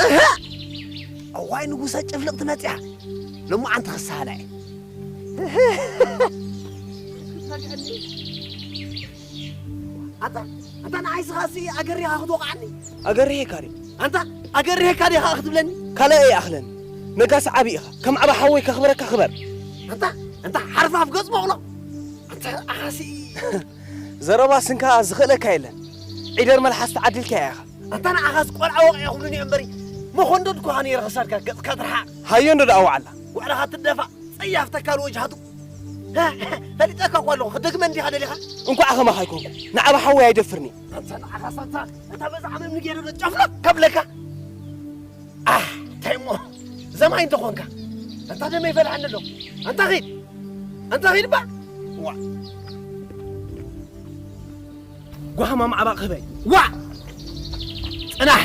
እህ! እዋይ ንጉሰ ጭፍልቕቲ መጽያ። ሎማዓንቲ ክሳላ እየ። ኣታ ኣታ ንዓይ ስኻ ሲ ኣገሪኻ ክትወቕዓኒ። ኣገሪሄካ ድየ? ኣንታ ኣገሪሄካ ዲኻ ክትብለኒ? ካልእ ኣይኣኽለኒ። ነጋሲ ዓቢ ኢኻ። ከም ዓቢ ሓወይ ከኽብረካ ክበር። ኣንታ ኣንታ ሓርፋፍ ገጽ በቕሎ። ኣንታ ኣኻሲ ዘረባ ስንካ ዝኽእለካ የለን። ዒደር መልሓስ ተዓዲልካ ኢኻ። ኣንታ ንዓኻስ ቆልዓ ወቕዒ ክብሉኒ እዮም እምበሪ። መኾንዶ ድኳኻ ነይረ ክሳድካ ገጽካ ትርሓቕ። ሃዮ እንዶ ደኣ ዋዕላ። ዋዕላኻ ትደፋእ ጸያፍ ተካል ወጅሃቱ። ፈሊጠካ እኮ ኣለኹ። ክደግመ እንዲኻ ደሊኻ? እንኳዕ ከማኻ ኣይኮንኩ። ንዓባ ሓወይ ኣይደፍርኒ። ኣንታ ንዓኻስ ኣንታ እታ በዛ ዓመም ንጌረ ዶ ጨፍለቕ ከብለካ። ኣህ፣ እንታይ እሞ ዘማይ እንተኾንካ። ኣንታ ደመይ ይፈልሐኒ ኣሎ። ኣንታ ኺድ። ኣንታ ኺድ ባ። ዋ። ጓሃማ ማዕባቕ ህበይ። ዋ! ጽናሕ!